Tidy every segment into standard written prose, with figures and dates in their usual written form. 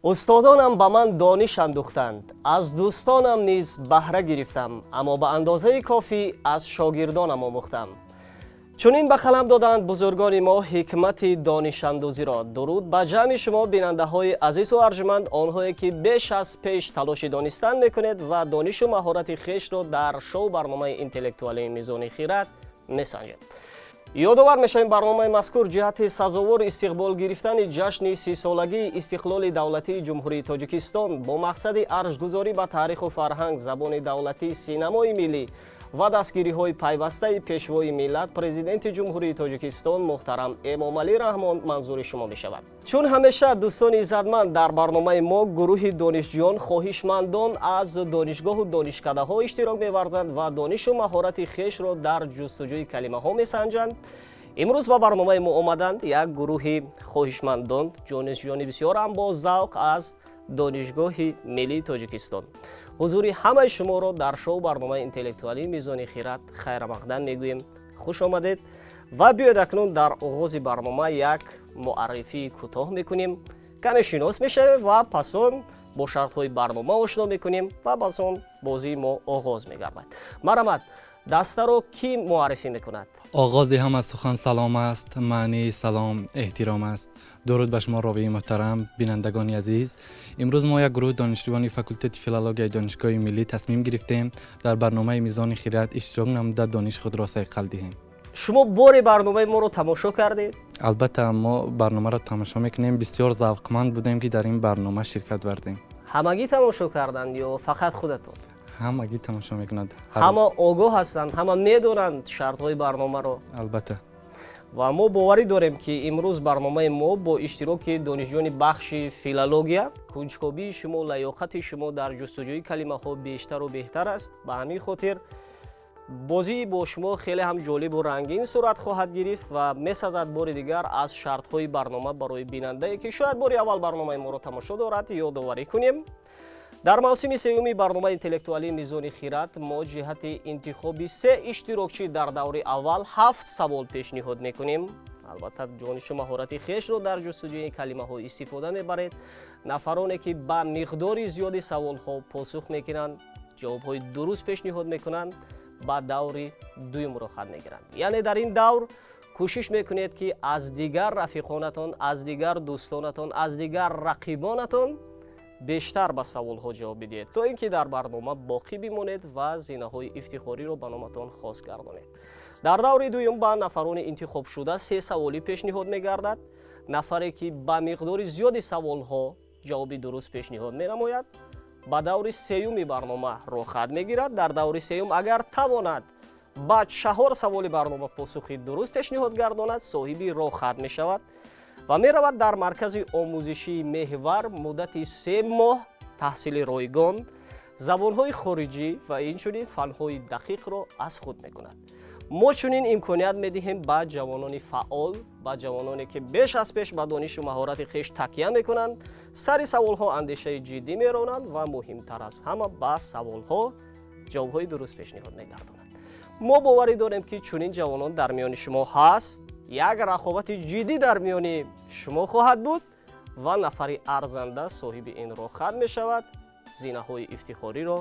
Устодонам ба ман дониш андӯхтанд, аз дӯстонам низ баҳра гирифтам, аммо ба андозаи кофӣ аз шогирдонам омӯхтам. Чунин ба қалам доданд бузургони мо ҳикмати донишандӯзиро. Дуруд ба ҷамъи шумо, бинандаҳои азизу арҷманд, онҳое ки беш аз пеш талоши донистан мекунед ва донишу маҳорати хешро дар шоу барномаи интеллектуалии «Мизони хирад» месанҷед. Ёдовар мешавем, барномаи мазкур ҷиҳати сазовор истиқбол гирифтани ҷашни 30-солагии истиқлоли давлатии Ҷумҳурии Тоҷикистон бо мақсади арҷгузорӣ ба таъриху фарҳанг, забони давлатӣ, синамои миллӣ ва дастгириҳои пайвастаи Пешвои миллат, Президенти Ҷумҳурии Тоҷикистон муҳтарам Эмомалӣ Раҳмон манзури шумо мешавад. Чун ҳамеша, дӯстони иззатманд, дар барномаи мо гурӯҳи донишҷӯён, хоҳишмандон аз донишгоҳу донишкадаҳо иштирок меварзанд ва донишу маҳорати хешро дар ҷустуҷӯи калимаҳо месанҷанд. Имрӯз ба барномаи мо омаданд як гурӯҳи хоҳишмандон, донишҷӯёни бисёрам бо завқ аз Донишгоҳи миллии Тоҷикистон. Ҳузури ҳамаи шуморо дар шоу барномаи интеллектуалии «Мизони хират» хайрамақдам мегӯем. Хуш омадед ва биёед, акнун дар оғози барнома як муаррифии кӯтоҳ мекунем, каме шинос мешавем ва пас он бо шартҳои барнома ошно мекунем ва пас он бозии мо оғоз мегардад. Марҳамат, дастаро кӣ муаррифӣ мекунад? Оғози ҳама сухан салом аст, маънии салом эҳтиром аст. Дуруд ба шумо, ровии муҳтарам, бинандагони азиз. Имрӯз мо, як гурӯҳи донишҷӯёни факултети филологияи Донишгоҳи миллӣ, тасмим гирифтем дар барномаи «Мизони хират» иштирок намуда, дониши худро сайқал диҳем. Шумо боре барномаи моро тамошо кардед? Албатта, мо барномаро тамошо мекунем. Бисёр завқманд будем, ки дар ин барнома ширкат варзем. Ҳамагӣ тамошо карданд ё фақат худатон? Ҳамагӣ тамошо мекунанд. Ҳама огоҳ ҳастанд, ҳама медонанд шартҳои барномаро? Албатта. Ва мо боварӣ дорем, ки имрӯз барномаи мо бо иштироки донишҷӯёни бахши филология кунҷкобии шумо, лаёқати шумо дар ҷустуҷӯи калимаҳо бештару беҳтар аст. Ба ҳамин хотир бозии бо шумо хеле ҳам ҷолибу рангин сурат хоҳад гирифт. Ва месазад бори дигар аз шартҳои барнома барои бинандае, ки шояд бори аввал барномаи моро тамошо дорад, ёдоварӣ кунем. Дар мавсими сеюми барномаи интеллектуалии «Мизони хират» мо ҷиҳати интихоби се иштирокчӣ дар даври аввал ҳафт савол пешниҳод мекунем. Албатта, донишу маҳорати хешро дар ҷустуҷӯи калимаҳо истифода мебаред. Нафароне ки ба миқдори зиёди саволҳо посух мекунанд, ҷавобҳои дуруст пешниҳод мекунанд, ба даври дуюм роҳхат мегиранд. Яъне дар ин давр кӯшиш мекунед, ки аз дигар рафиқонатон, аз дигар дӯстонатон, аз дигар рақибонатон бештар ба саволҳо ҷавоб бидиҳед, то ин ки дар барнома боқӣ бимонед ва зинаҳои ифтихориро ба номатон хос гардонед. Дар даври дуюм ба нафарони интихобшуда се саволӣ пешниҳод мегардад. Нафаре ки ба миқдори зиёди саволҳо ҷавоби дуруст пешниҳод менамояд, ба даври сеюми барнома роҳхат мегирад. Дар даври сеюм агар тавонад ба чаҳор саволи барнома посухи дуруст пешниҳод гардонад, соҳиби роҳхат мешавад ва меравад дар маркази омӯзишии «Меҳвар» муддати 3 моҳ таҳсили ройгон, забонҳои хориҷӣ ва инчунин фанҳои дақиқро аз худ мекунад. Мо чунин имконият медиҳем ба ҷавонони фаъол, ба ҷавононе ки беш аз пеш ба донишу маҳорати хеш такя мекунанд, сари саволҳо андешаи ҷиддӣ меронанд ва муҳимтар аз ҳама, ба саволҳо ҷавобҳои дуруст пешниҳод мегардонанд. Мо боварӣ дорем, ки чунин ҷавонон дар миёни шумо ҳаст. Як рақобати ҷиддӣ дар миёни шумо хоҳад буд ва нафари арзанда соҳиби ин роҳхат мешавад, зинаҳои ифтихориро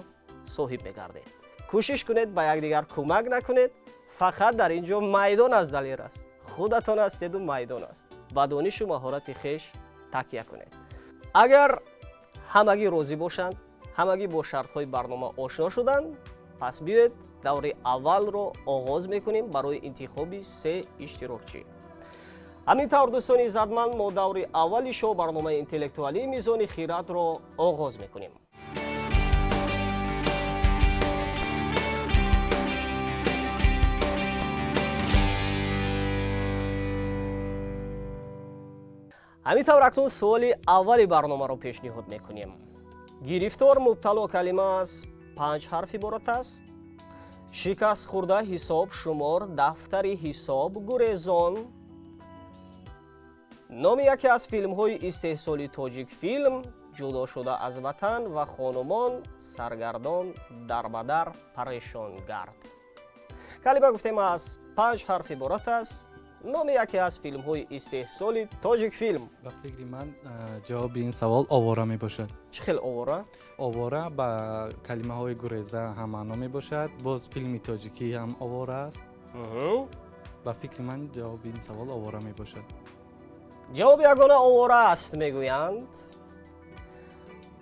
соҳиб мегардед. Кӯшиш кунед, ба якдигар кӯмак накунед. Фақат дар ин ҷо майдон аз далер аст, худатон ҳастеду майдон аст. Ба донишу маҳорати хеш такя кунед. Агар ҳамагӣ розӣ бошанд, ҳамагӣ бо шартҳои барнома ошно шуданд, пас биёед, даври аввалро оғоз мекунем барои интихоби се иштирокчӣ. Ҳамин тавр, дӯстони иззатманд, мо даври аввали шоу барномаи интеллектуалии «Мизони хиратро» оғоз мекунем. Ҳамин тавр, акнун суоли аввали барномаро пешниҳод мекунем. Гирифтор, мубтало калима аз панҷ ҳарф иборат аст. Шикастхӯрда, ҳисоб, шумор, дафтари ҳисоб, гурезон. Номи яке аз филмҳои истеҳсоли «Тоҷикфилм», ҷудо шуда аз ватан ва хонумон, саргардон, дарбадар, парешонгард. Калима, гуфтем, аз панҷ ҳарф иборат аст. Номи яке аз филмҳои истеҳсоли Тоҷикфилм. Ба фикри ман, ҷавоби ин савол овора мебошад. Чӣ хел овора? Овора ба калимаҳои гуреза ҳам маъно мебошад, боз филми тоҷикӣ ҳам овора аст. Ба фикри ман, ҷавоби ин савол овора мебошад. Ҷавоби ягона овора аст, мегӯянд.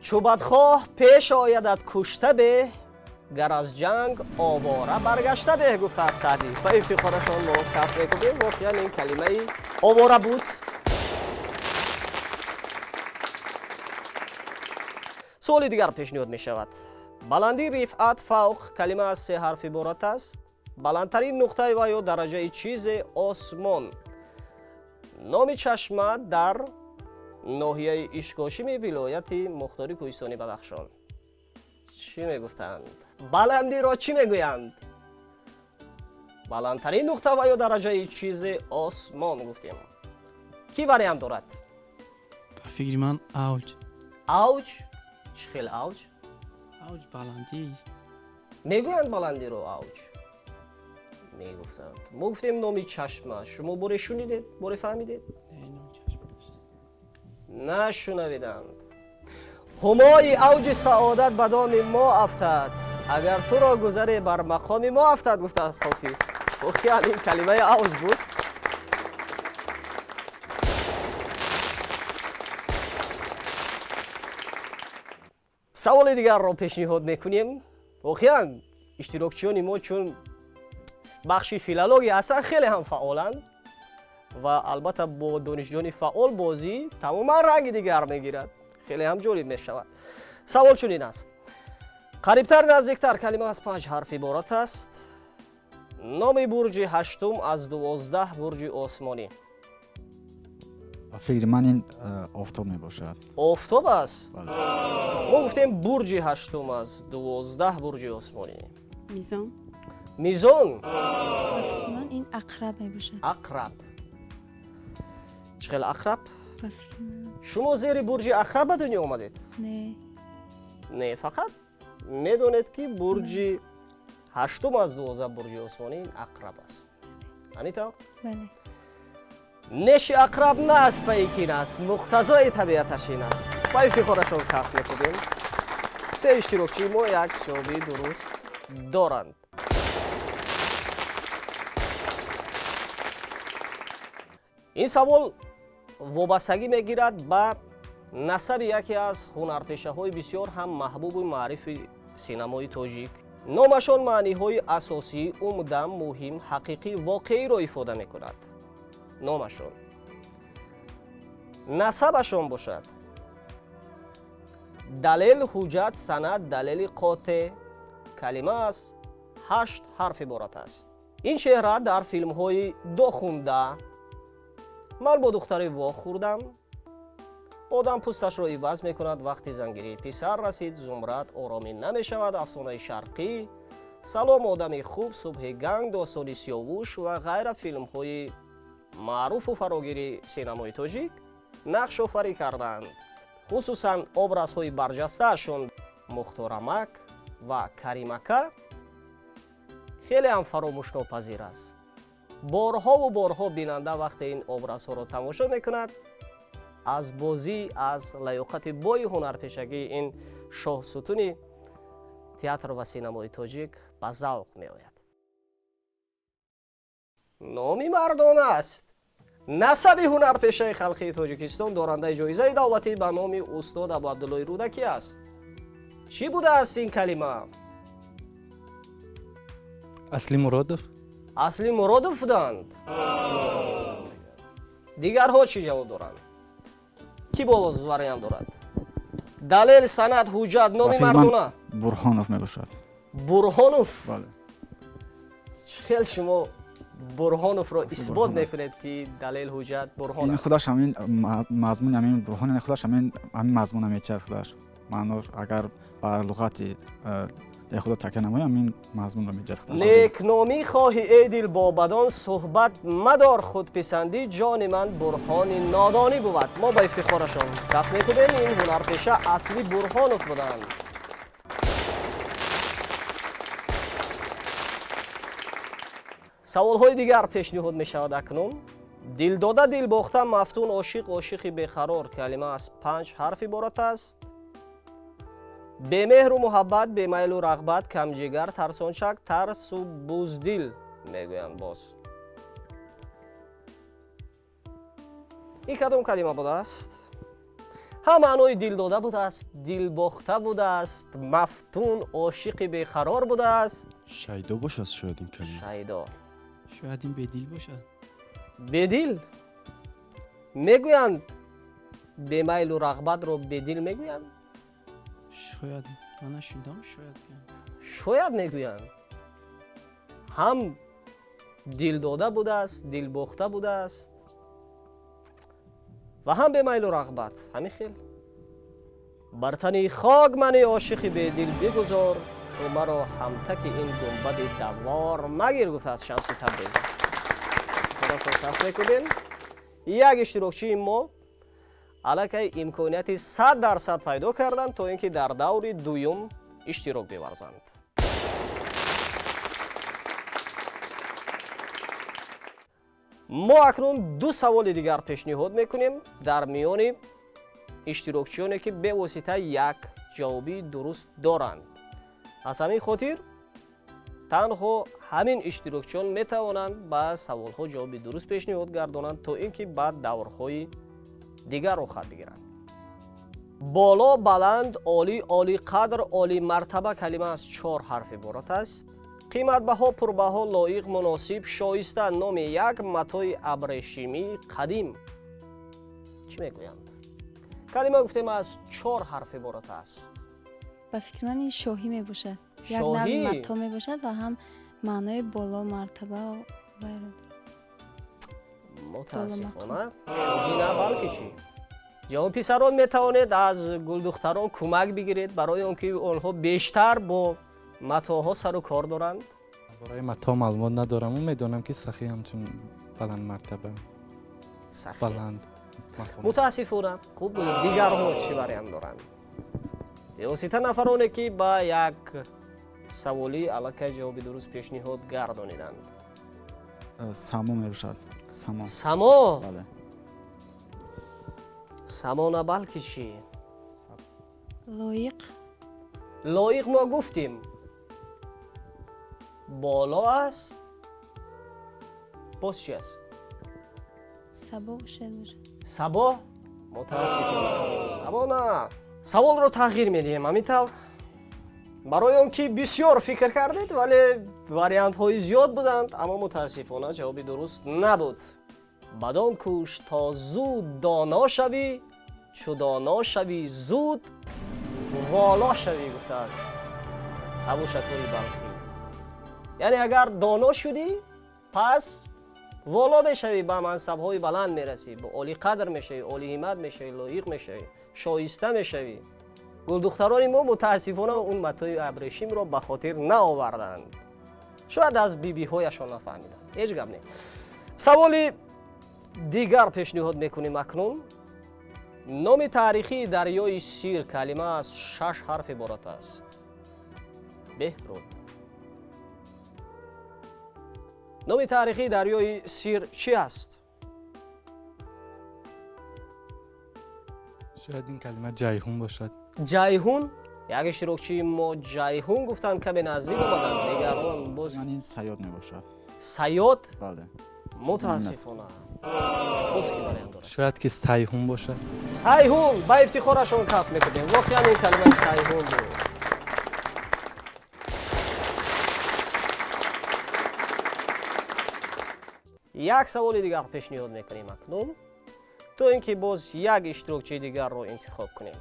Чу бадхоҳ пеш оядат, кушта беҳ, гар аз ҷанг овора баргашта беҳ, гуфтааст Саъдӣ. Ба ифтихорашон мо каф мекунем. Воқеан, ин калимаи овора буд. Суоли дигар пешниҳод мешавад. Баландӣ, рифъат, фавқ. Калима аз се ҳарф иборат аст. Баландтарин нуқтаи ва ё дараҷаи чизе, осмон. Номи чашма дар ноҳияи Ишкошими вилояти мухтори кӯҳистони Бадахшон. Чӣ мегуфтанд? Баландиро чӣ мегӯянд? Баландтарин нуқта ва ё дараҷаи чизе, осмон гуфтем. Кӣ вариант дорад? Ба фикри ман, авҷ. Авҷ? Чӣ хел авҷ? Авҷ, баландӣ. Мегӯянд баландиро авҷ? Мегуфтанд. Мо гуфтем номи чашма. Шумо боре шунидед, боре фаҳмидед? Не, номи чашма Нашунавиданд. Ҳумои авҷи саодат ба доми мо афтад, агар туро гузаре бар мақоми мо афтад, гуфтааст Ҳофиз. Воқеан, ин калимаи авҷ буд. Саволи дигарро пешниҳод мекунем. Воқеан, иштирокчиёни мо, чун бахши филология ҳастанд, хеле ҳам фаъоланд ва албатта бо донишҷӯёни фаъол бозӣ тамоман ранги дигар мегирад, хеле ҳам ҷолиб мешавад. Савол чунин аст: қарибтар, наздиктар. Калима аз панҷ ҳарф иборат аст. Номи бурҷи ҳаштум аз 12 бурҷи осмонӣ. Ба фикри ман, ин офтоб мебошад. Офтоб аст? Мо гуфтем бурҷи ҳаштум аз 12 бурҷи осмонӣ. Мизон. Мизон. Ба фикри ман, ин ақраб мебошад. Ақраб? Чӣ хел ақраб? Ба фикри ман. Шумо зери бурҷи ақраб ба дунё омадед? Не. Не, фақат медонед, ки бурҷи ҳаштум аз 12 бурҷи осмонӣ ақраб аст, ҳамин тавр? Бале. Неши ақраб на аз пайи кин аст, муқтазои табиаташ ин аст. Ба ифтихорашон каф мекунем. Се иштирокчии мо як ҷавоби дуруст доранд. Ин савол вобастагӣ мегирад ба насаби яке аз ҳунарпешаҳои бисёр ҳам маҳбубу маърифи синамои тоҷик. Номашон маъниҳои асосӣ, умда, муҳим, ҳақиқӣ, воқеиро ифода мекунад. Номашон, насабашон бошад далел, ҳуҷҷат, санад, далели қотеъ. Калима аз ҳашт ҳарф иборат аст. Ин чеҳра дар филмҳои Дохунда, Ман бо духтаре вохӯрдам, Одам пӯсташро иваз мекунад, Вақти зангирии писар расид, Зумрад, Оромӣ намешавад, Афсонаи шарқӣ, Салом, одами хуб, Субҳи ганг, Достони Сиёвуш ва ғайра филмҳои маъруфу фарогири синамои тоҷик нақшофарӣ карданд. Хусусан образҳои барҷастаашон Мухторамак ва Каримака хеле ҳам фаромӯшнопазир аст. Борҳову борҳо бинанда вақте ин образҳоро тамошо мекунад, аз бозӣ, аз лаёқати бои ҳунарпешагии ин шоҳсутуни театр ва синамои тоҷик ба завқ меояд. Номи мардон аст. Насаби ҳунарпешаи халқии Тоҷикистон, дорандаи ҷоизаи давлатӣ ба номи устод Абуабдуллои Рӯдакӣ аст. Чӣ будааст ин калима? Асли Муродов. Асли Муродов буданд. Дигарҳо чӣ ҷавоб доранд? Кӣ боз вариант дорад? Далел, санад, ҳуҷҷат, номи мардона. Бурҳонов мебошад. Бурҳонов? Бале. Чӣ хел шумо Бурҳоновро исбот мекунед, ки далел, ҳуҷҷат, бурҳон? Ин худаш ҳамин мазмуни ҳамин бурҳон, худаш ҳамин мазмуна метиҳад, худаш маъно. Агар бар луғати худо такя намоям, ҳамин мазмунро медиҳад худаш. Некномӣ хоҳӣ, эй дил, бо бадон суҳбат мадор, худписандӣ, ҷони ман, бурҳони нодонӣ бувад. Мо ба ифтихорашон каф мекунем. Ин ҳунарпеша Асли Бурҳонов буданд. Саволҳои дигар пешниҳод мешавад акнун. Дилдода, дилбохта, мафтун, ошиқ, ошиқи беқарор. Калима аз 5 ҳарф иборат аст. Бемеҳру муҳаббат, бемайлу рағбат, камҷигар, тарсончак, тарсу буздил мегӯянд боз. Ин кадом калима будааст? Ҳам маънои дилдода будааст, дилбохта будааст, мафтун, ошиқи беқарор будааст. Шайдо бошад шояд ин калима. Шайдо. Шояд ин бедил бошад. Бедил? Мегӯянд бемайлу рағбатро бедил мегӯянд? Шояд, ман нашунидам, шояд гӯянд. Шояд мегӯянд. Ҳам дилдода будааст, дилбохта будааст ва ҳам бемайлу рағбат. Ҳамин хел. Бар тани хок мани ошиқи бедил бигузор, ту маро ҳамтаки ин гунбади давор магир, гуфтааст Шамси Табрезӣ. Худашон каф мекунем. Як иштирокчии мо аллакай имконияти 100% пайдо карданд, то ин ки дар даври дуюм иштирок биварзанд. Мо акнун 2 саволи дигар пешниҳод мекунем дар миёни иштирокчиёне ки бевосита як ҷавоби дуруст доранд. Аз ҳамин хотир танҳо ҳамин иштирокчиён метавонанд ба саволҳо ҷавоби дуруст пешниҳод гардонанд, то ин ки ба даврҳои дигар роҳхат бигиранд. Боло, баланд, олӣ, олиқадр, олимартаба. Калима аз 4 ҳарф иборат аст. Қиматбаҳо, пурбаҳо, лоиқ, муносиб, шоиста. Номи як матои абрешимии қадим. Чӣ мегӯянд? Калима гуфтем аз 4 ҳарф иборат аст. Ба фикри ман ин шоҳӣ мебошад. Як навъи Шоҳӣ? мато мебошад ва ҳам маънои боло, мартаба вайро дорад. Мутаассифона шоҳӣ на, балки чӣ? Ҷавон писарон метавонед аз гулдухтарон кӯмак бигиред, барои он ки онҳо бештар бо матоҳо сару кор доранд. Барои мато маълумот надорам, медонам ки сахӣ ҳамчун баланд мартаба. Сахӣ. Баланд мақом. Мутаассифона. Хуб, дигарҳо чӣ вариант доранд? Бевосита нафароне ки ба як саволӣ аллакай ҷавоби дуруст пешниҳод гардониданд. Само мебошад. Само. Само? Бале. Само на, балки чӣ? Лоиқ. Лоиқ мо гуфтем. Боло аст. Боз чӣ аст? Сабо шояд бошад. Сабо? Мутаассифона. Сабо на. Саволро тағйир медиҳем ҳамин тавр. Барои он ки бисёр фикр кардед, вале вариантҳои зиёд буданд, аммо мутаассифона ҷавоби дуруст набуд. Бадон кӯш то зуд доно шавӣ, чу доно шавӣ зуд воло шавӣ, гуфтааст Абушакури Балхӣ. Яъне агар доно шудӣ, пас воло мешавӣ, ба мансабҳои баланд мерасӣ, ба олиқадр мешавӣ, олиҳимат мешавӣ, лоиқ мешавӣ, шоиста мешавӣ. Гулдухтарони мо мутаассифона он матои абрешимро ба хотир наоварданд. Шояд аз бибиҳояшон нафаҳмиданд. Ҳеҷ гап не. Саволи дигар пешниҳод мекунем акнун. Номи таърихии дарёи Сир. Калима аз 6 ҳарф иборат аст. Беҳруд. Номи таърихии дарёи Сир чӣ аст? Шояд ин калима Ҷайҳун бошад. Ҷайҳун? Як иштирокчии мо Ҷайҳун гуфтанд, каме наздик омаданд. Дигарон боз Ман ин Саёд мебошад. Саёд? Бале. Мутаассифона. Боз ки вариант дорад? Шояд ки Сайҳун бошад. Сайҳун! Ба ифтихорашон каф мекунем. Воқеан ин калимаи Сайҳун буд. Як саволи дигар пешниҳод мекунем акнун, то ин ки боз як иштирокчии дигарро интихоб кунем.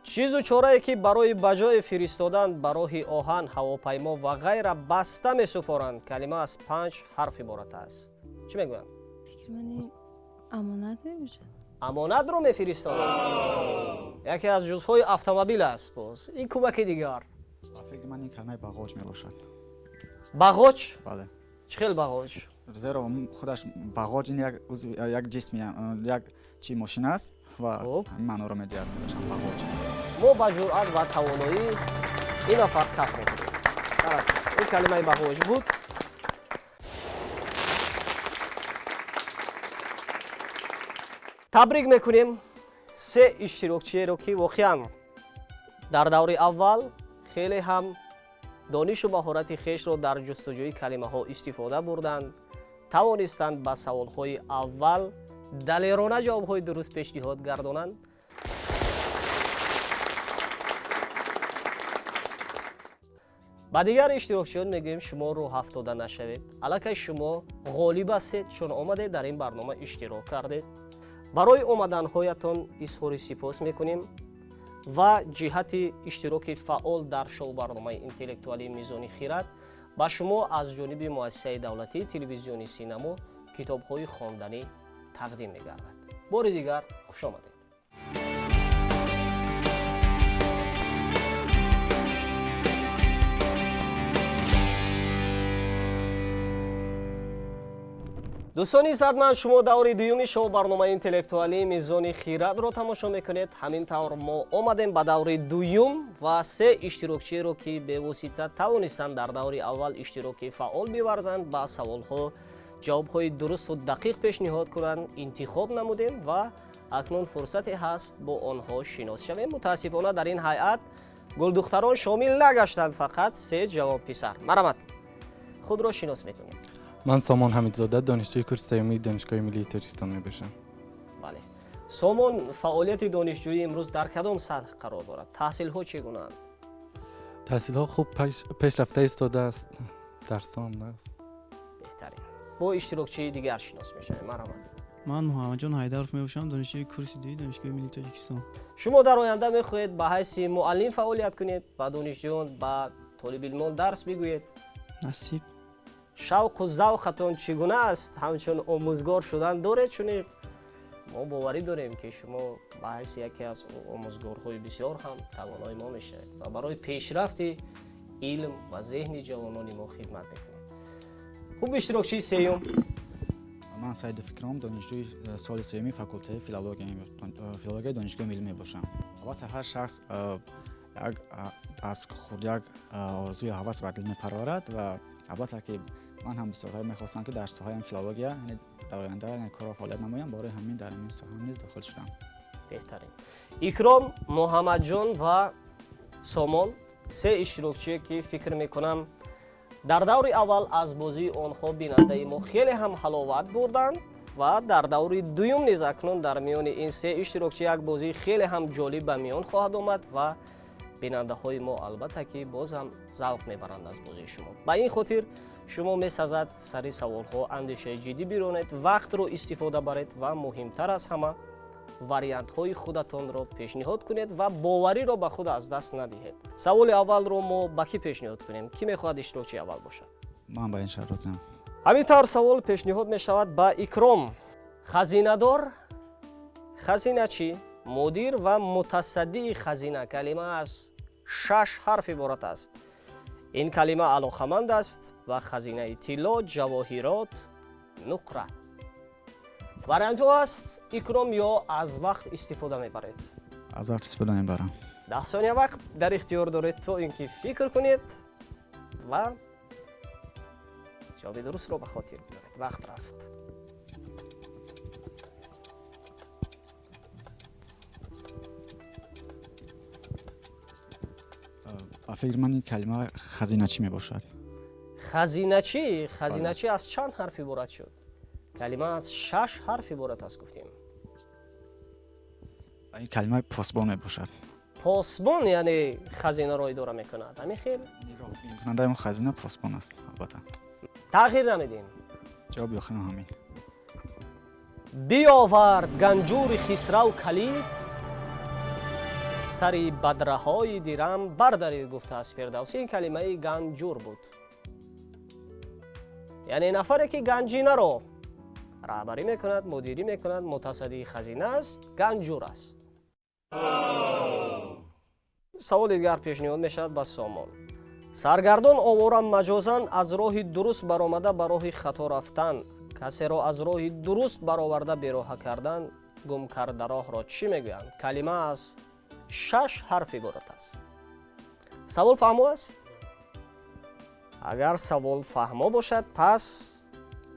Чизу чорае ки барои ба ҷое фиристодан ба роҳи оҳан, ҳавопаймо ва ғайра баста месупоранд. Калима аз 5 ҳарф иборат аст. Чӣ мегӯянд? Фикри ман ин амонат мебошад. Амонатро мефиристонанд. Яке аз ҷузъҳои автомобил аст боз. Ин кӯмаки дигар. Ба фикри ман ин калимаи бағоҷ мебошад. Бағоҷ? Бале. Чӣ хел бағоҷ? Зеро худаш бағоҷ ин як узв, як ҷисми, як чи мошин аст ва Хуб. ҳамин маъноро медиҳад худашам бағоҷ. Мо ба ҷуръат ва тавоноӣ ин нафар каф мекунем. Ин калимаи бағоҷ буд. Табрик мекунем се иштирокчиеро, ки воқеан дар даври аввал хеле ҳам донишу маҳорати хешро дар ҷустуҷӯи калимаҳо истифода бурданд, тавонистанд ба саволҳои аввал далерона ҷавобҳои дуруст пешниҳод гардонанд. Ба дигар иштирокчиён мегӯем, шумо рӯҳафтода нашавед, аллакай шумо ғолиб ҳастед, чун омадед дар ин барнома иштирок кардед. Барои омаданҳоятон изҳори сипос мекунем ва ҷиҳати иштироки фаъол дар шоу-барномаи интеллектуалии «Мизони хирад» ба шумо аз ҷониби муассисаи давлатии телевизиони «Синамо» китобҳои хонданӣ тақдим мегардад. Бори дигар хушомадед. Дӯстони иззатманд, шумо даври дуюми шоу барномаи интеллектуалии «Мизони хирадро» тамошо мекунед. Ҳамин тавр мо омадем ба даври дуюм ва се иштирокчиеро, ки бевосита тавонистанд дар даври аввал иштироки фаъол биварзанд, ба саволҳо ҷавобҳои дурусту дақиқ пешниҳод кунанд, интихоб намудем ва акнун фурсате ҳаст бо онҳо шинос шавем. Мутаассифона, дар ин ҳайат гулдухтарон шомил нагаштанд, фақат се ҷавонписар. Марҳамат, худро шинос мекунем. Ман Сомон Ҳамидзода, донишҷӯи курси сеюмии Донишгоҳи миллии Тоҷикистон мебошам. Бале, Сомон, фаъолияти донишҷӯӣ имрӯз дар кадом сатҳ қарор дорад? Таҳсилҳо чӣ гунаанд? Таҳсилҳо хуб пеш рафта истодааст, дарсҳоам аст. Беҳтарин. Бо иштирокчии дигар шинос мешавем. Марҳамат. Ман Муҳаммадҷон Ҳайдаров мебошам, донишҷӯи курси дуюми Донишгоҳи миллии Тоҷикистон. Шумо дар оянда мехоҳед ба ҳайси муаллим фаъолият кунед, ба донишҷӯён, ба толибилмон дарс бигӯед? Насиб. Шавқу завқатон чӣ гуна аст? Ҳамчун омӯзгор шудан доред? Чуни мо боварӣ дорем, ки шумо ба ҳайси яке аз омӯзгорҳои бисёр ҳам тавонои мо мешавед ва барои пешрафти илм ва зеҳни ҷавонони мо хидмат мекунед. Хуб, иштирокчии сеюм. Ман Саидов Икром, донишҷӯи соли сеюми факултаи филологияи Донишгоҳи миллӣ мебошам. Албатта, ҳар шахс як аз хурд як орзуи ҳавас бар дил мепарварад ва албатта, ки ман ҳам бисёрҳо мехостам, ки дар соҳаи филология дар оянда корро фаъолият намоям. Барои ҳамин дар ин соҳа низ дохил шудам. Беҳтарин. Икром, Муҳаммадҷон ва Сомон, се иштирокчие, ки фикр мекунам, дар даври аввал аз бозии онҳо бинандаи мо хеле ҳам ҳаловат бурданд ва дар даври дуюм низ акнун дар миёни ин се иштирокчи як бозии хеле ҳам ҷолиб ба миён хоҳад омад ва бинандаҳои мо, албатта, ки боз ҳам завқ мебаранд аз бозии шумо. Ба ин хотир шумо месазад сари саволҳо андешаи ҷиддӣ биронед, вақтро истифода баред ва муҳимтар аз ҳама вариантҳои худатонро пешниҳод кунед ва бовариро ба худ аз даст надиҳед. Саволи аввалро мо ба кӣ пешниҳод кунем? Кӣ мехоҳад иштирокчии аввал бошад? Ман ба ин шарт розиам. Ҳамин тавр савол пешниҳод мешавад ба Икром. Хазинадор, хазиначӣ, мудир ва мутасаддии хазина. Калима аз шаш ҳарф иборат аст. Ин калима алоқаманд аст ба хазинаи тилло, ҷавоҳирот, нуқра. Вариантҳо ҳаст, Икром, ё аз вақт истифода мебаред? Аз вақт истифода мебарам. 10 сония вақт дар ихтиёр доред, то ин ки фикр кунед ва ҷавоби дурустро ба хотир биёред. Вақт рафт. Ба фикри ман, ин калима хазиначӣ мебошад. Хазиначӣ? Хазиначӣ аз чанд ҳарф иборат шуд? Калима аз шаш ҳарф иборат аст, гуфтем. Ин калима посбон мебошад. Посбон, яъне хазинаро идора мекунад, ҳамин хел? Нигоҳбинкунандаи он хазина посбон аст, албатта. Тағйир намедиҳем? Ҷавоби охирам ҳамин. Биёвард ганҷури Хисрав калид, сари бадраҳои дирам бардарид, гуфтааст Фирдавсӣ. Ин калимаи ганҷур буд, яъне нафаре, ки ганҷинаро раҳбарӣ мекунад, мудирӣ мекунад, мутасаддии хазина аст, ганҷур аст. Саволи дигар пешниҳод мешавад ба Сомон. Саргардон, овора, маҷозан аз роҳи дуруст баромада ба роҳи хато рафтан, касеро аз роҳи дуруст бароварда бероҳа кардан, гум карда роҳро чӣ мегӯянд? Калима аз шаш ҳарф иборат аст. Савол фаҳмо аст? Агар савол фаҳмо бошад, пас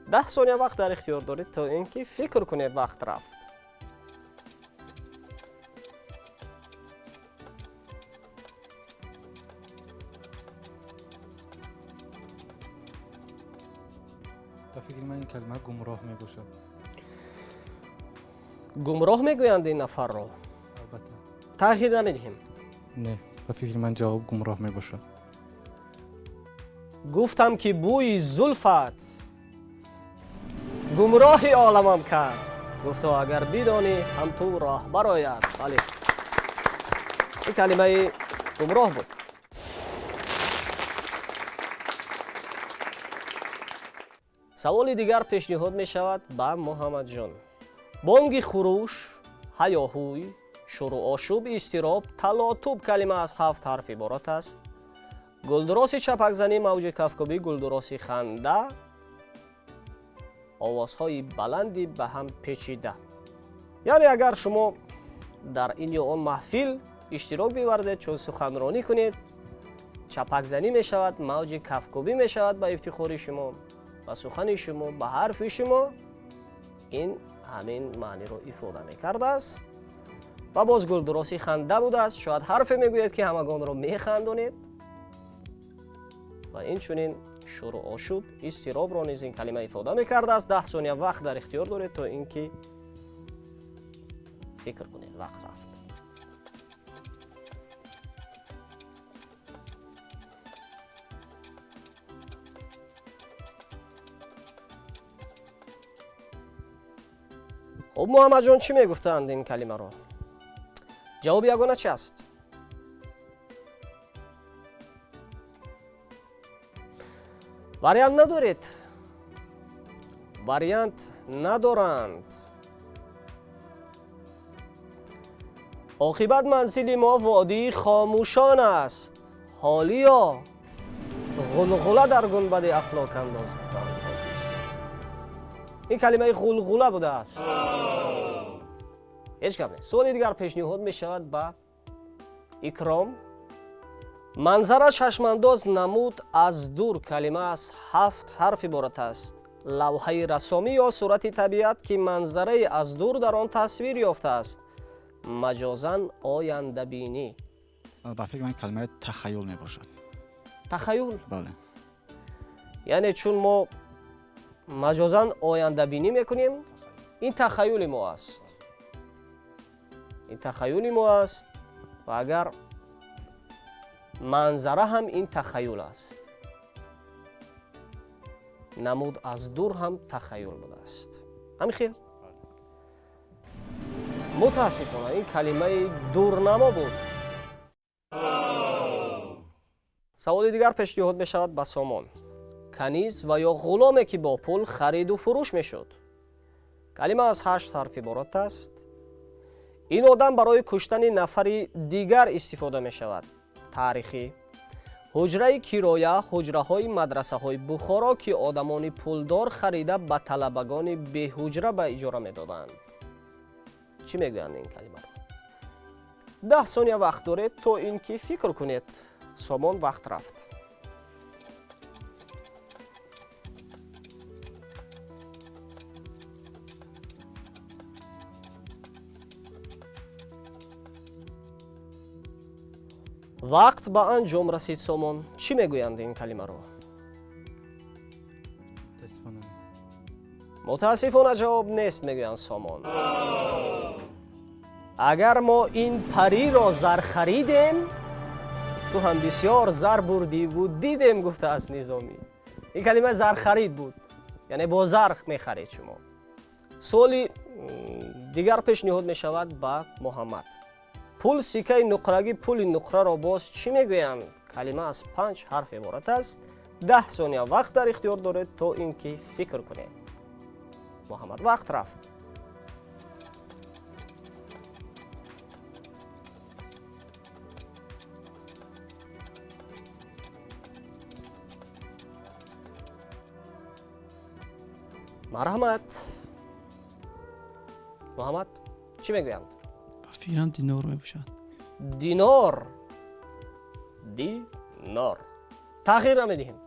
10 сония вақт дар ихтиёр доред, то ин ки фикр кунед. Вақт рафт. Фикри ман ин калима гумроҳ мебошад. Гумроҳ мегӯянд ин нафарро? Албатта. Тағйир намедиҳем? Не, ба фикри ман ҷавоб гумроҳ мебошад. Гуфтам ки бӯи зулфат гумроҳи оламам кард, гуфто агар бидонӣ ҳам ту роҳ барояд. Бале, ин калимаи гумроҳ буд. Саволи дигар пешниҳод мешавад ба Муҳаммадҷон. Бонги хуруш, ҳаёҳӯй, шурӯъошӯб, изтироб, талотуб. Калима аз ҳафт ҳарф иборат аст. Гулдуроси чапакзанӣ, мавҷи кафкӯбӣ, гулдуроси ханда, овозҳои баланди ба ҳам печида. Яъне агар шумо дар ин ё он маҳфил иштирок биварзед, чун суханронӣ кунед, чапакзанӣ мешавад, мавҷи кафкӯбӣ мешавад ба ифтихори шумо, ба сухани шумо, ба ҳарфи шумо. Ин ҳамин маъниро ифода мекардааст. Ва боз гулдуроси ханда будааст. Шояд ҳарфе мегӯед, ки ҳамагонро механдонед. Ва инчунин шурӯъошӯб, изтиробро низ ин калима ифода мекардааст. 10 сония вақт дар ихтиёр доред, то ин ки фикр кунед. Вақт рафт. Хуб, Муҳаммадҷон, чӣ мегуфтанд ин калимаро? Ҷавоби ягона чи аст? Вариант надоред? Вариант надоранд. Оқибат манзили мо водии хомӯшон аст, ҳолиё ғулғула дар гунбади афлок андоз, гуфтанд. Ин калимаи ғулғула будааст. Ҳеҷ гап нест. Суоли дигар пешниҳод мешавад ба Икром. Манзара чашмандоз намуд аз дур. Калима аз ҳафт ҳарф иборат аст. Лавҳаи рассомӣ ё сурати табиат, ки манзараи аз дур дар он тасвир ёфтааст. Маҷозан ояндабинӣ. Ба фикри ман калимаи тахаюл мебошад. Тахаюл? Бале. Яъне чун мо маҷозан ояндабинӣ мекунем, ин тахаюли мо аст. Ин тахаюли мо аст. Ва агар манзара ҳам ин тахаюл аст, намуд аз дур ҳам тахаюл будааст. Ҳамин хел? Мутаассифона, ин калимаи дурнамо буд. Саволи дигар пешниҳод мешавад ба Сомон. Каниз ва ё ғуломе, ки бо пул хариду фурӯш мешуд. Калима аз ҳашт ҳарф иборат аст. Ин одам барои куштани нафари дигар истифода мешавад. Таърихӣ. Ҳуҷраи кироя, ҳуҷраҳои мадрасаҳои Бухоро, ки одамони пулдор харида ба талабагони беҳуҷра ба иҷора медоданд. Чӣ мегӯянд ин калимаро? 10 сония вақт доред, то ин ки фикр кунед. Сомон, вақт рафт. Вақт ба анҷом расид. Сомон, чӣ мегӯянд ин калимаро? Мутаассифона. Мутаассифона, ҷавоб нест, мегӯянд Сомон. Агар мо ин париро зар харидем, ту ҳам бисёр зар бурдиву дидем, гуфтааст Низомӣ. Ин калима зархарид буд, яъне бо зар мехаред шумо. Суоли дигар пешниҳод мешавад ба Муҳаммад. Пул, сикаи нуқрагӣ, пули нуқраро боз чӣ мегӯянд? Калима аз панҷ ҳарф иборат аст. 10 сония вақт дар ихтиёр доред, то ин ки фикр кунед. Муҳаммад, вақт рафт. Марҳамат, Муҳаммад, чӣ мегӯянд? Ба фикрам, динор мебошад. Динор. Динор. Тағйир намедиҳем?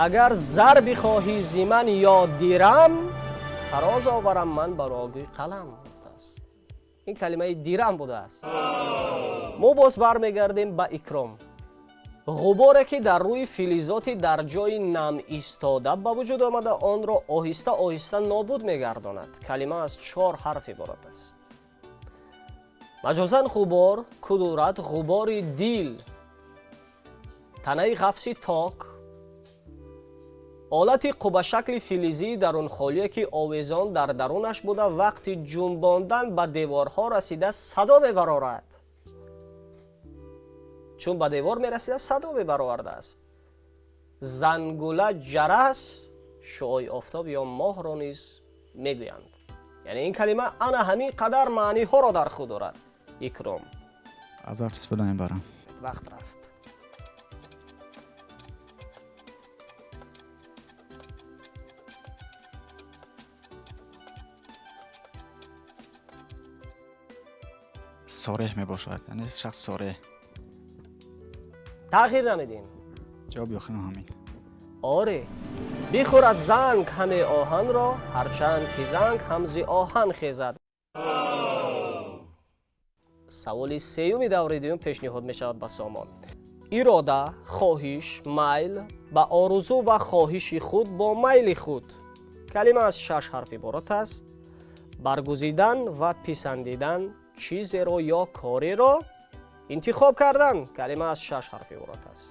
Агар зар бихоҳӣ зи ман ё дирам, фароз оварам ман ба роги қалам, гуфтааст. Ин калимаи дирам будааст. Мо боз бармегардем ба Икром. Ғуборе ки дар рӯи филизоти дар ҷои нам истода ба вуҷуд омада, онро оҳиста оҳиста нобуд мегардонад. Калима аз чор ҳарф иборат аст. Маҷозан ғубор, кудурат, ғубори дил, танаи ғафси ток, олати қубашакли филизии дарунхолие ки овезон дар дарунаш буда, вақти ҷунбондан ба деворҳо расида садо мебарорад. Чун ба девор мерасида садо мебаровардааст. Зангула, ҷарас, шуои офтоб ё моҳро низ мегӯянд. Яъне ин калима ана ҳамин қадар маъниҳоро дар худ дорад. Икром. Аз вақт истифода мебарам. Вақт рафт. Сореҳ мебошад, яъне шахс сореҳ. Тағйир намедиҳем? Ҷавоби охирам ҳамин. Оре, бихӯрад занг ҳаме оҳанро, ҳарчанд ки занг ҳамзи оҳан хезад. Саволи сеюми даври дуюм пешниҳод мешавад ба Сомон. Ирода, хоҳиш, майл ба орзу ва хоҳиши худ бо майли худ. Калима аз шаш ҳарф иборат аст. Баргузидан ва писандидан чизеро ё кореро интихоб кардан. Калима аз шаш ҳарф иборат аст.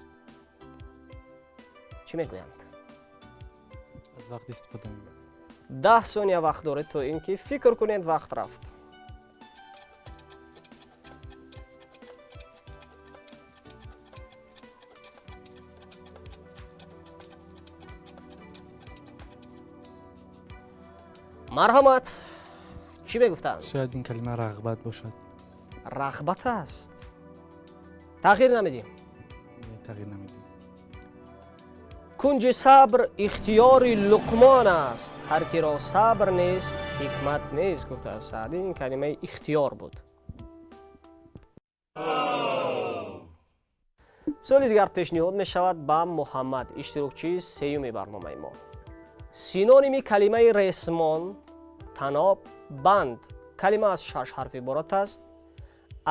Чӣ мегӯянд? Аз вақт истифода мебарам. 10 сония вақт доред то ин ки фикр кунед. Вақт рафт. Марҳамат, чӣ мегуфтанд? Шояд ин калима рағбат бошад. Рағбат аст. Тағйир намедиҳем? Не, тағйир намедиҳем. Кунҷи сабр ихтиёри Луқмон аст, ҳар киро сабр нест, ҳикмат нест, гуфтааст Саъдӣ. Ин калимаи ихтиёр буд. Суоли дигар пешниҳод мешавад ба Муҳаммад, иштирокчии сеюми барномаи мо. Синоними калимаи ресмон, таноб, банд. Калима аз шаш ҳарф иборат аст.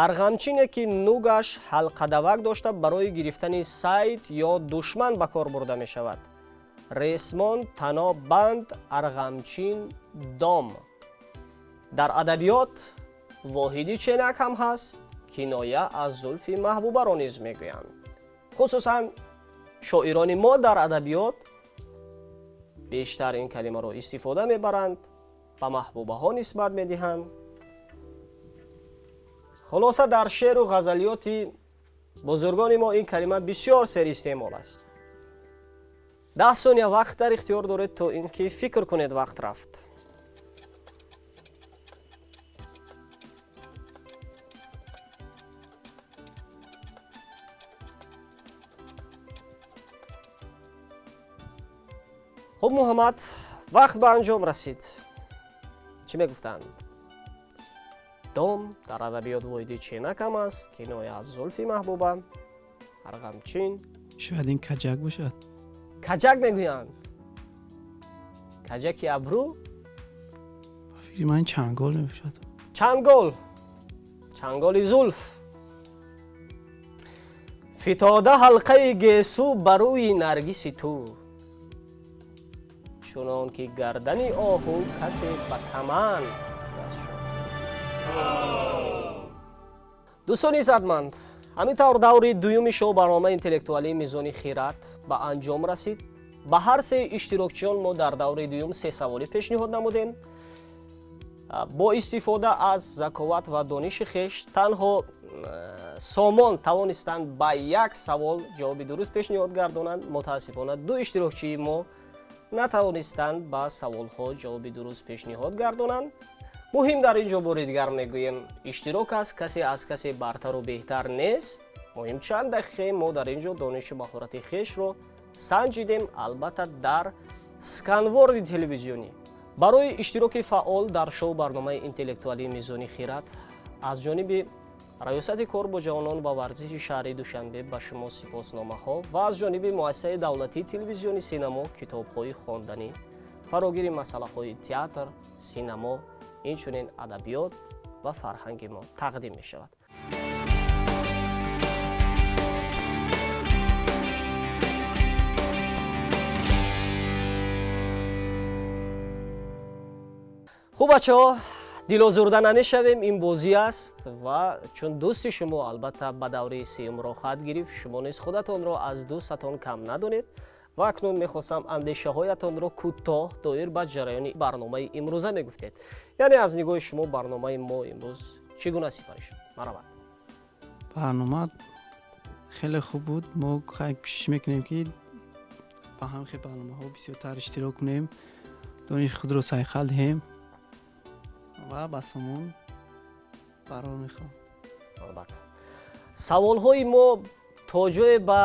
Арғамчине ки нугаш ҳалқадавак дошта, барои гирифтани сайд ё душман ба кор бурда мешавад. Ресмон, таноб, банд, арғамчин, дом. Дар адабиёт воҳиди ченак ҳам ҳаст, киноя аз зулфи маҳбубаро низ мегӯянд. Хусусан шоирони мо дар адабиёт бештар ин калимаро истифода мебаранд, ба маҳбубаҳо нисбат медиҳанд. Хулоса, дар шеъру ғазалиёти бузургони мо ин калима бисёр серистеъмол аст. 10 сония вақт дар ихтиёр доред то ин ки фикр кунед. Вақт рафт. Хуб, Муҳаммад, вақт ба анҷом расид. Чӣ мегуфтанд? Дом дар адабиёт воҳиди ченакам аст, киноя аз зулфи маҳбуба, арғамчин. Шояд ин каҷак бошад. Каҷак мегӯянд. Каҷаки абрӯ? Ба фикри ман чангол мебошад. Чангол, чанголи зулф. Фитода ҳалқаи гесӯ ба рӯи наргиси ту, чунон ки гардани оҳу касе ба каман даст шуд. Дӯстони иззатманд, ҳамин тавр даври дуюми шоу барномаи интеллектуалии Мизони хират ба анҷом расид. Ба ҳар се иштирокчиён мо дар даври дуюм се саволӣ пешниҳод намудем. Бо истифода аз заковат ва дониши хеш танҳо Сомон тавонистанд ба як савол ҷавоби дуруст пешниҳод гардонанд. Мутаассифона, ду иштирокчии мо натавонистанд ба саволҳо ҷавоби дуруст пешниҳод гардонанд. Муҳим дар ин ҷо бори дигар мегӯем, иштирок аст, касе аз касе бартару беҳтар нест. Муҳим чанд дақиқе мо дар ин ҷо донишу маҳорати хешро санҷидем, албатта дар сканворди телевизионӣ. Барои иштироки фаъол дар шоу барномаи интеллектуалии Мизони хират аз ҷониби Раёсати кор бо ҷавонон ва варзиши шаҳри Душанбе ба шумо сипосномаҳо ва аз ҷониби муассисаи давлатии телевизиони синамо китобҳои хонданӣ, фарогири масъалаҳои театр, синамо, инчунин адабиёт ва фарҳанги мо тақдим мешавад. Хуб, бачаҳо, дилозурда намешавем, ин бозӣ аст ва чун дӯсти шумо албатта ба давраи сеюм роҳхат гирифт, шумо низ худатонро аз дӯстатон кам надонед. Ва акнун мехостам андешаҳоятонро кӯтоҳ доир ба ҷараёни барномаи имрӯза мегуфтед. Яъне аз нигоҳи шумо барномаи мо имрӯз чӣ гуна сипарӣ шуд? Марҳамат. Барнома хеле хуб буд. Мо кӯшиш мекунем, ки ба ҳамин хел барномаҳо бисёртар иштирок кунем, дониши худро сайқал диҳем ва ба Сомон барор мехоҳам. Албатта, саволҳои мо то ҷое ба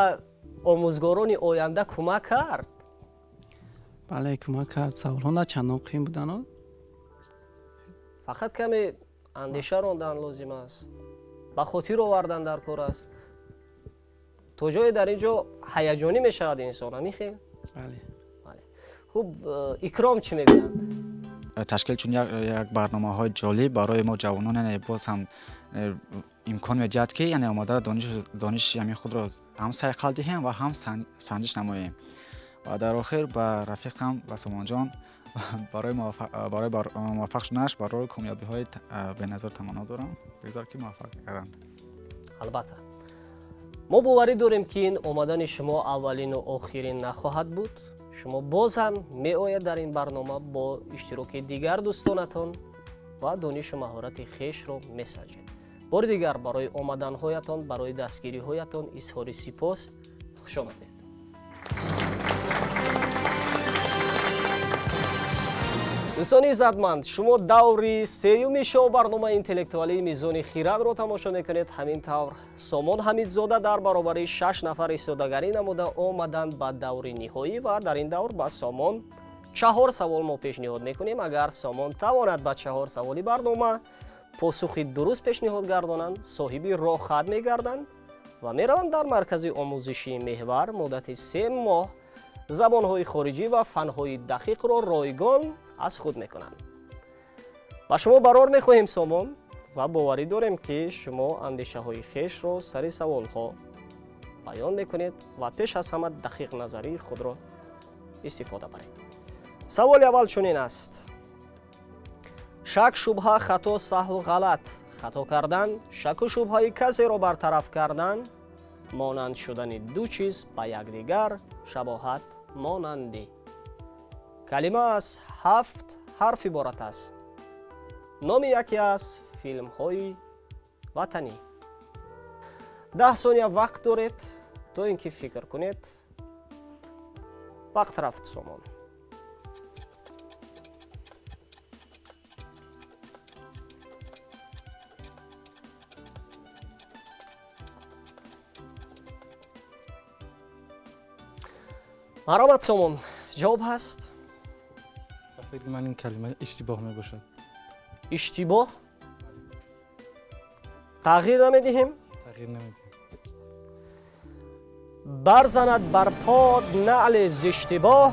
омӯзгорони оянда кӯмак кард? Бале, кӯмак кард. Саволҳо на чандон қиин буданд. Фақат каме андеша рондан лозим аст, ба хотир овардан дар кор аст. То ҷое дар ин ҷо ҳаяҷонӣ мешавад инсон, ҳамин хел? Бале. Хуб, Икром чӣ мегӯянд? Ташкил чун як барномаҳои ҷолиб барои мо ҷавонон, яъне боз ҳам имкон медиҳад, ки яъне омода дониши ҳамин худро ҳам сайқал диҳем ва ҳам санҷиш намоем. Ва дар охир ба рафиқам, ба Сомонҷон, барои муваффақ шуданаш, барои комёбиҳои беназир таманно дорам. Бигзор, ки муваффақ гарданд. Албатта, мо боварӣ дорем, ки ин омадани шумо аввалину охирин нахоҳад буд. Шумо боз ҳам меояд дар ин барнома бо иштироки дигар дӯстонатон ва донишу маҳорати хешро месанҷед. Бори дигар барои омаданҳоятон, барои дастгириҳоятон изҳори сипос. Хушомадед. Дӯстони иззатманд, шумо даври сеюми шоу барномаи интеллектуалии Мизони хирадро тамошо мекунед. Ҳамин тавр, Сомон Ҳамидзода дар баробари шаш нафар истодагарӣ намуда омаданд ба даври ниҳоӣ ва дар ин давр ба Сомон чаҳор савол мо пешниҳод мекунем. Агар Сомон тавонад ба чаҳор саволи барнома посухи дуруст пешниҳод гардонанд, соҳиби роҳхат мегарданд ва мераванд дар маркази омӯзишии Меҳвар муддати 3 моҳ забонҳои хориҷӣ ва фанҳои дақиқро ройгон аз худ мекунанд. Ба шумо барор мехоҳем, Сомон, ва боварӣ дорем, ки шумо андешаҳои хешро сари саволҳо баён мекунед ва пеш аз ҳама дақиқназарии худро истифода баред. Саволи аввал чунин аст: шак, шубҳа, хато, саҳву ғалат, хато кардан, шаку шубҳаи касеро бартараф кардан, монанд шудани ду чиз ба якдигар, шабоҳат, монандӣ. Калима аз ҳафт ҳарф иборат аст. Номи яке аз филмҳои ватанӣ. 10 сония вақт доред, то ин ки фикр кунед. Вақт рафт, Сомон. Марҳамат, Сомон, ҷавоб ҳаст? Ба фикри ман, ин калима иштибоҳ мебошад. Иштибоҳ. Тағйир намедиҳем? Тағйир намедиҳем. Барзанад бар под наъли зиштибоҳ,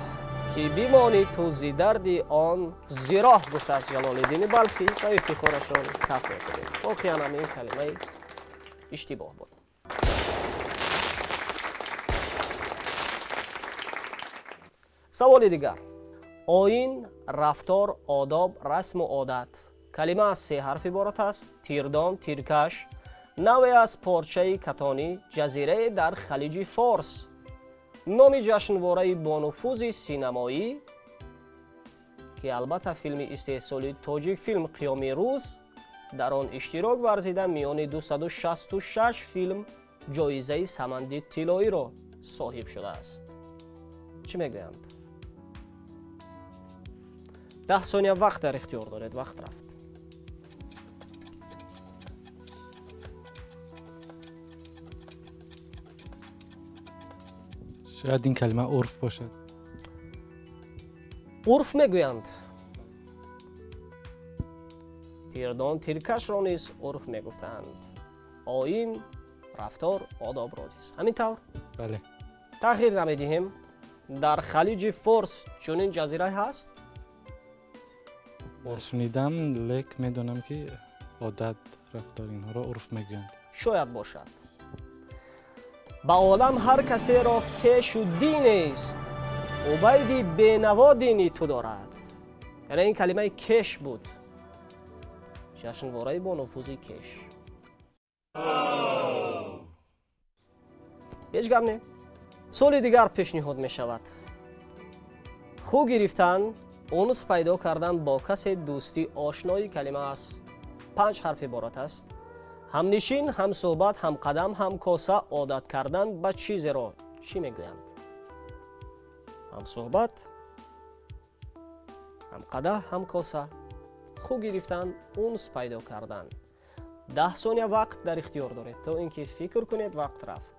ки бимонӣ ту зи дарди он зироҳ, гуфтааст Ҷалолиддини Балхӣ. Ба ифтихорашон каф мекунем. Воқеан ҳам ин калимаи иштибоҳ буд. Саволи дигар: оин, рафтор, одоб, расму одат. Калима аз се ҳарф иборат аст. Тирдон, тиркаш, навъе аз порчаи катонӣ, ҷазирае дар Халиҷи Форс, номи ҷашнвораи бонуфузи синамоӣ, ки албатта филми истеҳсоли Тоҷикфилм «Қиёми рӯз» дар он иштирок варзида, миёни 266 филм ҷоизаи Саманди тиллоиро соҳиб шудааст. Чӣ мегӯянд? 10 сония вақт дар ихтиёр доред. Вақт рафт. Шояд ин калима урф бошад. Урф мегӯянд. Тирдон, тиркашро низ урф мегуфтанд, оин, рафтор, одобро низ ҳамин тавр. Бале. Тағйир намедиҳем. Дар Халиҷи Форс чунин ҷазира ҳаст? Шунидам, лек медонам, ки одат, рафтор, инҳоро урф мегӯянд. Шояд бошад. Ба олам ҳар касеро кешу динест, Убайди Бенаво дини ту дорад. Яъне ин калимаи кеш буд, ҷашнвораи бонуфузи Кеш. Ҳеҷ гап не, суоли дигар пешниҳод мешавад. Хӯ гирифтан, унс пайдо кардан, бо касе дӯстӣ, ошноӣ, калима аз панҷ ҳарф иборат аст. Ҳамнишин, ҳамсӯҳбат, ҳамқадам, ҳамкоса, одат кардан ба чизеро чӣ мегӯянд? Ҳамсӯҳбат, ҳамқадаҳ, ҳамкоса, хӯ гирифтан, унс пайдо кардан. 10 сония вақт дар ихтиёр доред, то ин ки фикр кунед. Вақт рафт.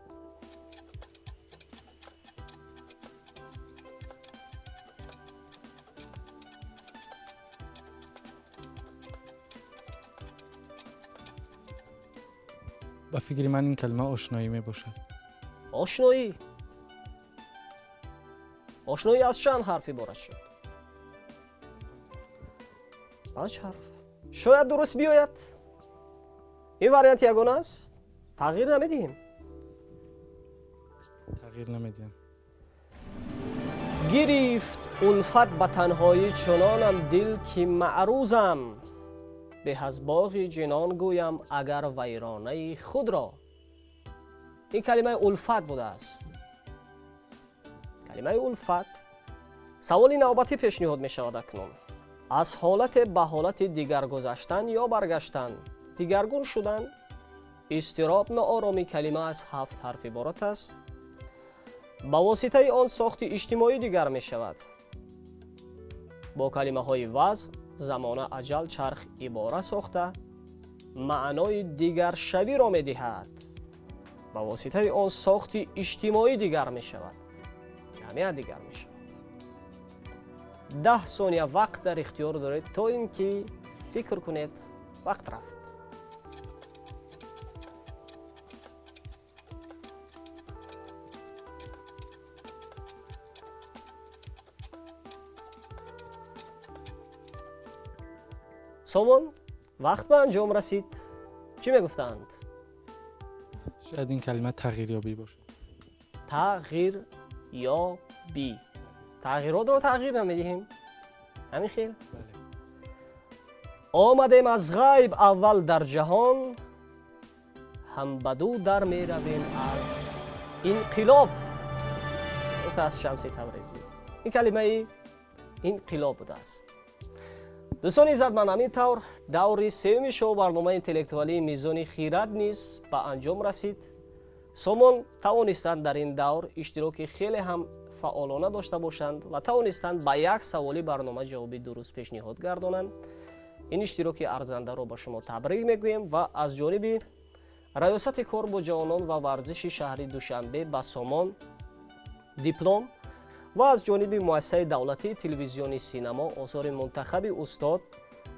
Ба фикри ман, ин калима ошноӣ мебошад. Ошноӣ. Ошноӣ аз чанд ҳарф иборат шуд? Панҷ ҳарф. Шояд дуруст биёяд. Ин вариант ягона аст, тағйир намедиҳем? Тағйир намедиҳам. Гирифт улфат ба танҳоӣ чунонам дил, ки маърузам, беҳ аз боғи ҷинон гӯям агар вайронаи худро. Ин калимаи улфат будааст, калимаи улфат. Саволи навбатӣ пешниҳод мешавад акнун. Аз ҳолате ба ҳолати дигар гузаштан ё баргаштан, дигаргун шудан, изтироб, нооромӣ, калима аз ҳафт ҳарф иборат аст. Ба воситаи он сохти иҷтимоӣ дигар мешавад. Бо калимаҳои вазъ, замона, аҷал, чарх ибора сохта маънои дигаршавиро медиҳад. Ба воситаи он сохти иҷтимоӣ дигар мешавад, ҷамъият дигар мешавад. 10 сония вақт дар ихтиёр доред, то ин ки фикр кунед. Вақт рафт. Сомон, вақт ба анҷом расид. Чӣ мегуфтанд? Шояд ин калима тағйирёбӣ бошад. Тағйирёбӣ. Тағйиротро тағйир намедиҳем, ҳамин хел. Омадем аз ғайб аввал дар ҷаҳон, ҳам ба ду дар меравем аз инқилоб, гуфтааст Шамси Табрезӣ. Ин калимаи инқилоб будааст. Дӯстони иззатманд, ҳамин тавр даври сеюми шоу барномаи интеллектуалии «Мизони хирад» низ ба анҷом расид. Сомон тавонистанд дар ин давр иштироки хеле ҳам фаъолона дошта бошанд ва тавонистанд ба як саволи барнома ҷавоби дуруст пешниҳод гардонанд. Ин иштироки арзандаро ба шумо табрик мегӯем ва аз ҷониби Раёсати кор бо ҷавонон ва варзиши шаҳри Душанбе ба Сомон диплом ва аз ҷониби Муассисаи давлатии телевизиони «Синамо» осори мунтахаби устод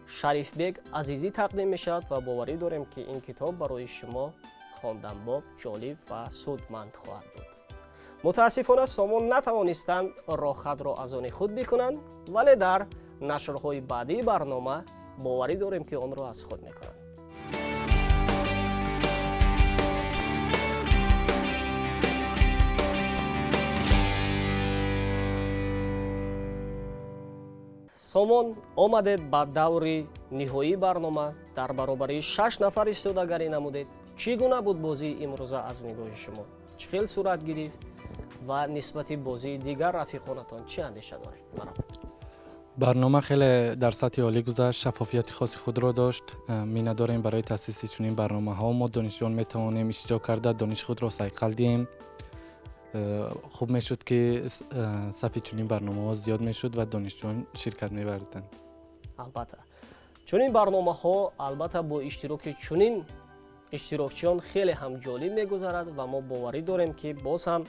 Шарифбек Азизӣ тақдим мешавад ва боварӣ дорем, ки ин китоб барои шумо хонданбоб, ҷолиб ва судманд хоҳад буд. Мутаассифона, Сомон натавонистанд роҳхатро аз они худ бикунанд, вале дар нашрҳои баъдии барнома боварӣ дорем, ки онро аз худ мекунанд. Сомон, омадед ба даври ниҳоии барнома, дар баробари шаш нафар истодагарӣ намудед. Чӣ гуна буд бозии имрӯза аз нигоҳи шумо? Чӣ хел сурат гирифт ва нисбати бозии дигар рафиқонатон чӣ андеша доред? Марҳамат. Барнома хеле дар сатҳи олӣ гузашт, шаффофияти хоси худро дошт. Миннатдорем барои таъсиси чунин барномаҳо. Мо донишҷӯён метавонем иштирок карда, дониши худро сайқал диҳем. Хуб мешуд, ки сафи чунин барномаҳо зиёд мешуд ва донишҷӯён ширкат меварзиданд. Албатта, чунин барномаҳо, албатта, бо иштироки чунин иштирокчиён хеле ҳам ҷолиб мегузарад ва мо боварӣ дорем, ки боз ҳам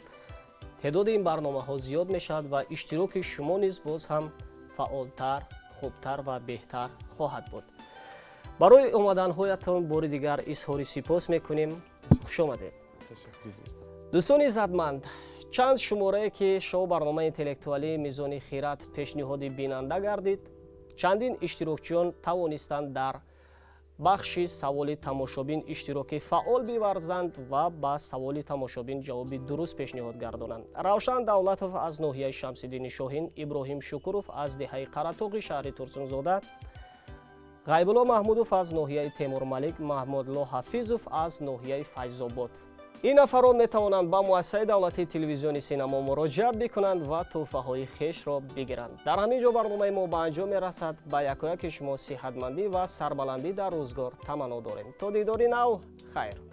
теъдоди ин барномаҳо зиёд мешавад ва иштироки шумо низ боз ҳам фаъолтар, хубтар ва беҳтар хоҳад буд. Барои омаданҳоятон бори дигар изҳори сипос мекунем. Хушомадед. Дӯстони иззатманд, чанд шуморае ки шоу барномаи интеллектуалии «Мизони хират» пешниҳоди бинанда гардид, чандин иштирокчиён тавонистанд дар Бахши саволи тамошобин иштироки фаъол биварзанд ва ба саволи тамошобин ҷавоби дуруст пешниҳод гардонанд. Равшан Давлатов аз ноҳияи Шамсиддини Шоҳин, Иброҳим Шукуров аз деҳаи Қаратоғи шаҳри Турсунзода, Ғайбулло Маҳмудов аз ноҳияи Темурмалик, Маҳмудло Ҳафизов аз ноҳияи Файзобод. Ин нафарон метавонанд ба муассисаи давлатии телевизиони Синамо муроҷиат бикунанд ва тӯҳфаҳои хешро бигиранд. Дар ҳамин ҷо барномаи мо ба анҷом мерасад. Ба якояки шумо сиҳатмандӣ ва сарбаландӣ дар рӯзгор таманно дорем. То дидори нав, хайр.